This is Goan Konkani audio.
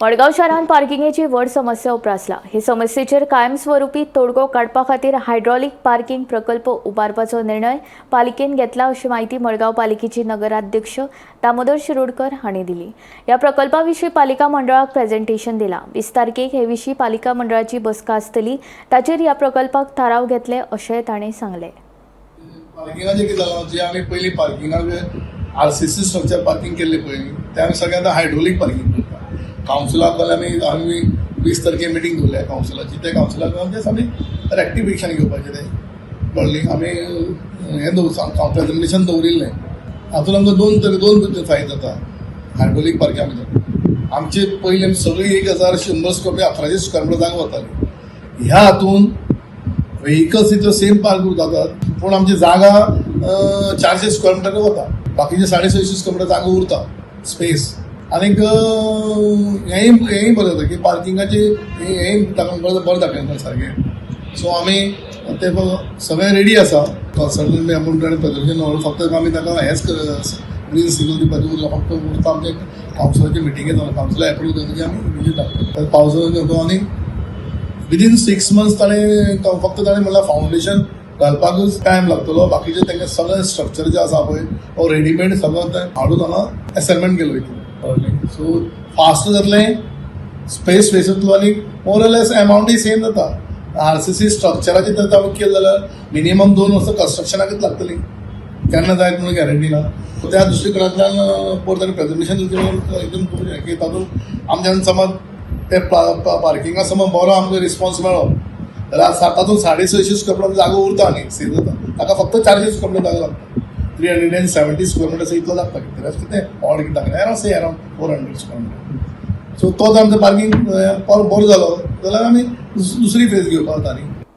मडगांव शारांत पार्किंगेची व्हड समस्या उप्रासला. हे समस्येचेर कायमस्वरुपी तोडगो काडपा खातीर हायड्रॉलिक पार्किंग प्रकल्प उबारपाचो निर्णय पालिकेन घेतला, अशी म्हायती मडगांव पालिकेचे नगराध्यक्ष दामोदर शिरोडकर हांणी दिली. ह्या प्रकल्पा विशीं पालिका मंडळाक प्रेझेंटेशन दिलां. 20 तारखेक हे विशीं पालिका मंडळाची बसका आसतली. ताचेर ह्या प्रकल्पाक थाराव घेतले, अशें तांणी सांगलें. पार्किंगाचें कितें जालां, जे आमी पयलीं पार्किंगाक आरसीसी स्ट्रक्चर पार्किंग केल्लें पळय, तें आमी सगळें आतां हायड्रोलीक पार्किंग करता. कावन्सिलाक जाल्यार आमी 20 तारखे मिटींग दवरल्या कावन्सिलाची. त्या कावन्सिलाक तें आमी रेक्टिफिकेशन घेवपाचें तें, कळ्ळें? आमी हें दवर प्रेजेंटेशन दवरिल्लें. हातूंत आमकां दोन तरे, दोन फायदे जाता. हायड्रोलीक पार्किंगा भितर आमचे पयलीं सगळी 1100 स्क्वेअर, 1800 स्क्वेअर मिटर जागा वताली. ह्या हातून व्हेकल्स तितल्यो सेम पार्क जातात, पूण आमची जागा 400 स्क्वेअर मिटर वता, बाकीचे 650 स्क्वेअर मिटर जागा उरता स्पेस. आनीक हेंय हेंय बरें जाता की पार्किंगाची हेंय ताका बरें बरें दाखयता सारकें. सो आमी ते सगळें रेडी आसा. कन्सल्टंट बी आपूण ताणें प्रेजेंटेशन दवरलें. फक्त आमी ताका हेंच ग्रीन सिग्नल दिवपाचें उरलां. फक्त उरता आमचें कावन्सिलाचे मिटिंगे जावन कावन्सिला एप्रूव जातकीर आमी इमिजिएट दाखयता पावसाचो. आनी विदीन 6 मंथ्स ताणें, फक्त ताणें म्हणल्यार फावंडेशन घालपाकूच टायम लागतलो. बाकीचे तांकां सगळें स्ट्रक्चर जें आसा पळय, हो रेडीमेड सगळो तें हाडून हांगा असेसमेंट केलो वयतलो, कळ्ळें? सो फास्ट जातलें, स्पेस स्पेस जातलो आनी मोर लेस एमावंटूय सेम जाता. आरसीसी स्ट्रक्चराचें जर आमी केलें जाल्यार मिनिमम 2 वर्सां कन्स्ट्रक्शनाकच लागतलीं. केन्ना जायत म्हणून गॅरंटी ना. त्या दृश्टिकोनांतल्यान पयर ताणें प्रेजेंटेशन दिलें एकदम खूब की तातूंत आमच्यान समज ते पार्किंगा समज बरो आमकां रिस्पॉन्स मेळ्ळो जाल्यार तातूंत 650 स्क्वेअर फीट जागो उरता आनी सेव जाता. ताका फक्त 400 स्क्वेअर फीट जागो लागता. 370 स्क्वेअर मिटर्स इतलो लागता. कितें कितें ऑड कितें दाखयता, around say around 400 square meter. So तो जर आमचो पार्किंग बरो जालो जाल्यार आमी दुसरी फेज घेवपाक जाता न्ही.